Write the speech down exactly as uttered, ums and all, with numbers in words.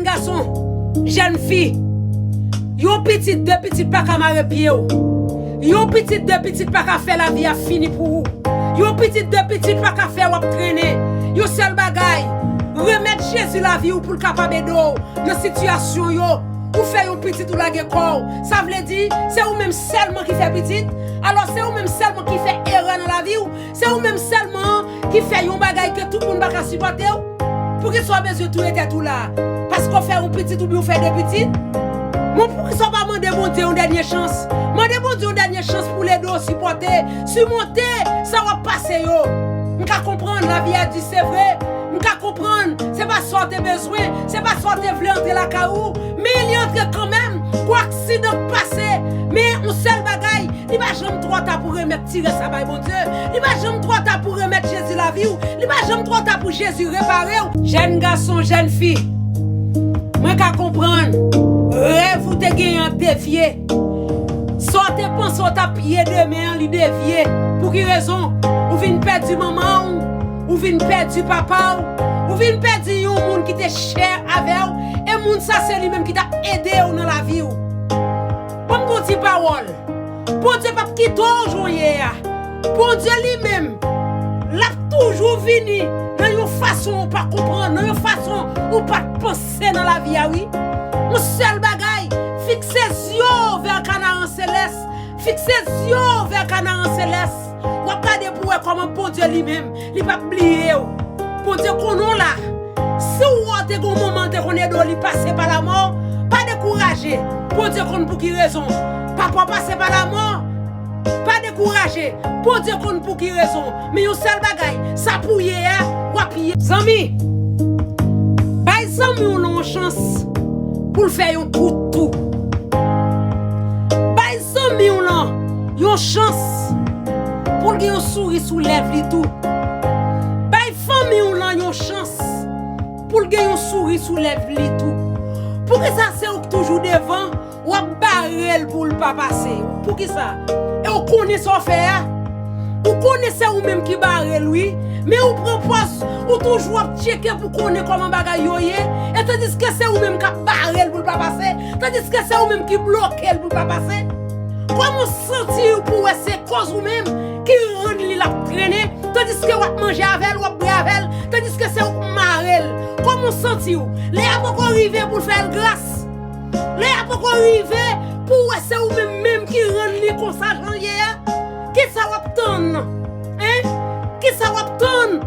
gason, jèn fi, yon pitit, de pitit pa ka mare pye w. Yon pitit, de pitit pa ka fè lavi a fini pou ou. Yon pitit, de pitit pa ka fè w ap trennen. Yon sèl bagay, remèt Jezi lavi w pou l kapab ede w nan sitiyasyon yo. Ou fè yon pitit, ou lage kò w. Sa vle di, se ou menm sèlman ki fè pitit. Alò, se ou menm sèlman ki fè erè nan lavi w. Se ou menm sèlman ki fè yon bagay ke tout moun pa ka sipòte w. Poukisa w bezwen touye tèt ou la? Paske w fè yon pitit oubyen w fè de pitit? Bon, poukisa w pa mande Bondye yon dènye chans? Mande Bondye yon dènye chans pou l ede w sipòte, simonte sa w ap pase yo. M ka konprann, lavi a di, se vre. M ka konprann, se pa sa w te bezwen, se pa sa w te vle antre lakay ou, men li antre kanmenm. Gon aksidan k pase, men yon sèl bagay, li pa janm twò ta pou remèt ti rès la bay Bondye. Li pa janm twò ta pou remèt Jezi lavi w. Li pa janm twò ta pou Jezi repare w. Jèn gason, jèn fi, mwen ka konprann rèv ou te genyen an devye. Sa w te panse w t ap ye demen an, li devye. Pou ki rezon? Ou vin pèdi manman w, ou vin pèdi papa w, ou vin pèdi yon moun ki te chè avè w, e moun sa se li menm ki t ap ede w nan lavi w. Ban m di w ti pawòl. Bondye p ap kite w jan w ye a. Bondye li menm, l ap toujou vini nan yon fason ou pa konprann, nan yon fason ou pa t panse nan lavi a, wi. Yon sèl bagay, fikse zye w vè Kanaran selès. Fikse zye w vè Kanaran selès. W ap gade pou w wè kòman Bondye li menm, li p ap bliye w. Bondye konnen w la. Si w wè w te gen yon manman l te konn ede w, li pase pa lamò, pa dekouraje. Bondye konn pou ki rezon papa w pase pa lamò. Pa dekouraje. Bondye konn pou ki rezon. Men yon sèl bagay, sa pou w ye a, w ap ye. Zanmi, bay zanmi w lan yon chans pou l fè yon kout tou. Bay zanmi w lan yon chans pou l gen yon souri sou lèv li tou. Bay fanmi w lan yon chans pou l gen yon souri sou lèv li tou. Poukisa se ou k toujou devan, w ap bare l pou l pa pase? Poukisa? E ou konnen sa w fè a? Ou konnen se ou menm ki bare l, wi. Men ou pran pòz, ou toujou ap tcheke pou konnen kòman bagay yo ye. E tandiske se ou menm k ap bare l pou l pa pase, tandiske se ou menm ki bloke l pou l pa pase. Kòman w santi w pou w wè se koz ou menm ki rann li l ap trennen, tandiske w ap manje avè l, w ap bwè avè l, tandiske se ou k mare l? Kòman w santi w? Lè a poko rive pou l fè l gras. Lè a poko rive pou w wè se ou menm menm ki rann li konsa jan l ye a. Kisa w ap tann? Hein? Kisa w ap tann?